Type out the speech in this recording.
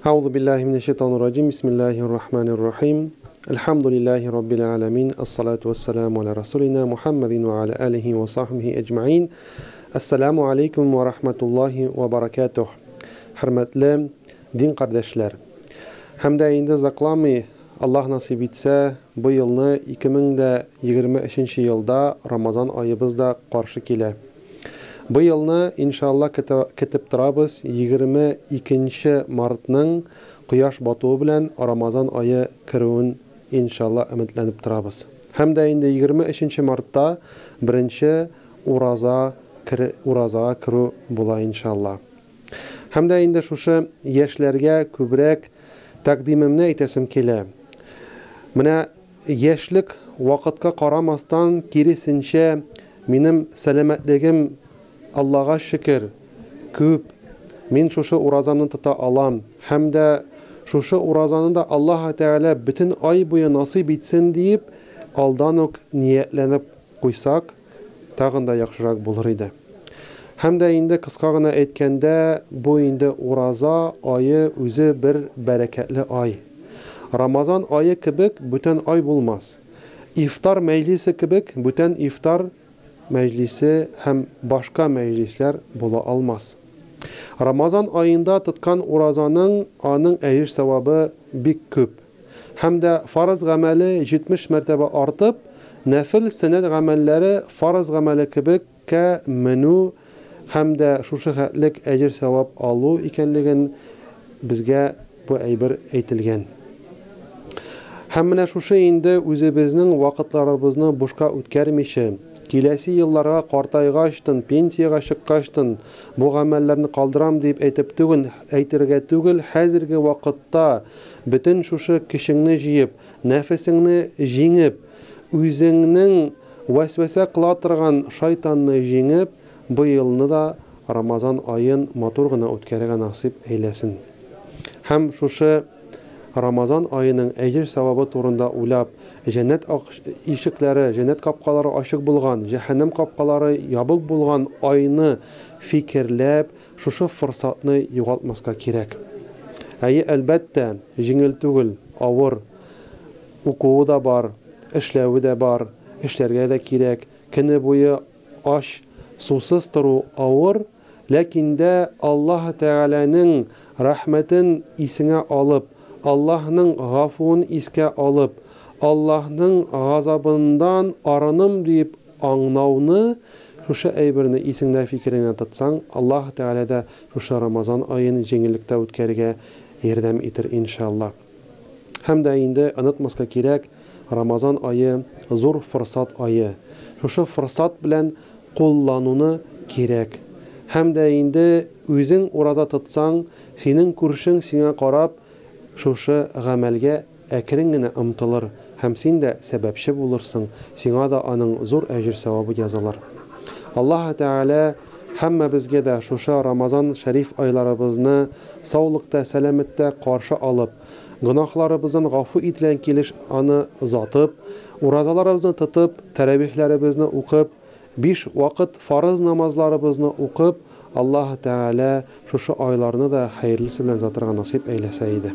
Әгъузу биллаһи минәш шайтанир раҗим. Бисмиллаһир рахманир рахим. Әлхәмдүлиллаһи раббил аламин. Ассалату вассаламу аля расулина Мухаммадин ва аля алихи ва сахбихи әҗмәин. Ассаламу алейкум ва рахматуллаһи ва баракатух. Хөрмәтле дин кардәшләр. Һәм дә инде закламый Аллаһ насыйп итсә, бу елны 2023 елда Рамазан аебыз да каршы килә. Бу елны, иншалла, көтеп торабыз, 22 мартның кояш батуы белән Рамазан ае керүен, иншалла, өметләнеп торабыз. Һәм дә инде 23 мартта беренче ураза уразага керү була, иншалла. Һәм дә инде шушы яшьләргә күбрәк тәкъдимемне әйтәсем килә. Менә яшьлек вакытка карамастан, киресенчә, минем сәламәтлегем, Аллага шөкер, күп. Мин шушы уразаны тота алам. Һәм дә шушы уразаны да Аллаһ Тәгалә бөтен ай буе насыйп итсен диеп, алдан ук ниятләнеп куйсак, тагын да яхшырак булыр иде. Һәм дә инде кыска гына әйткәндә, бу инде ураза ае үзе бер бәрәкәтле ай. Рамазан ае кебек бүтән ай булмас. Ифтар мәҗлисе кебек бүтән ифтар мәҗлисе һәм башка мәҗлисләр була алмас. Рамазан аенда тоткан уразаның аның әҗер-савабы бик күп. Һәм дә фарыз гамәле 70 мәртәбә артып, нәфел сөннәт гамәлләре фарыз гамәле кебек кә менү һәм дә шушы хәтлек әҗер-савап алу икәнлеген безгә бу әйбер әйтелгән. Һәм менә шушы инде үзебезнең вакытларыбызны бушка үткәрмичә, киләсе елларга картайгачтын, пенсиягә чыккачтын, бу гамәлләрне калдырам дип әйтеп түгел, әйтергә түгел, хәзерге вакытта бөтен шушы көчеңне җыеп, нәфесеңне җиңеп, үзеңнең вәсвәсә кыла торган шайтанны җиңеп, бу елны да Рамазан аен матур гына үткәрергә насыйп әйләсен. Һәм шушы Рамазан аеның әҗер-савабы турында уйлап, җәннәт ишекләре, җәннәт капкалары ачык булган, җәһәннәм капкалары ябык булган айны фикерләп, шушы форсатны югалтмаска кирәк. Әйе, әлбәттә, җиңел түгел, авыр. Укуы да бар, эшләве дә бар, эшләргә дә кирәк. Көне буе ач, сусыз тору авыр, ләкин дә Аллаһ Тәгаләнең рәхмәтен исеңә алып, Аллаһның гафуын искә алып, Аллаһның газабыннан арыным диеп аңнауны, шушы әйберне исеңдә, фикереңдә тотсаң, Аллаһ Тәгалә дә шушы Рамазан аен җиңеллектә үткәрергә ярдәм итер, иншалла. Һәм дә инде онытмаска кирәк, Рамазан ае, зур форсат ае. Шушы форсат белән куллануны кирәк. Һәм дә инде үзең ураза тотсаң, синең күршең сиңа карап, шушы гамәлгә әкрен генә омтылыр һәм син дә сәбәпче булырсың, сиңа да аның зур әҗер-сәвабы язылыр. Аллаһы Тәгалә һәммәбезгә дә шушы Рамазан шәриф айларыбызны саулыкта, сәламәттә каршы алып, гөнаһларыбыздан гафу ителгән килеш аны озатып, уразаларыбызны тотып, тәравихләребезне укып, биш вакыт фарыз намазларыбызны укып, Аллаһы Тәгалә шушы айларны да хәерлесе белән озатырга насыйп әйләсә иде.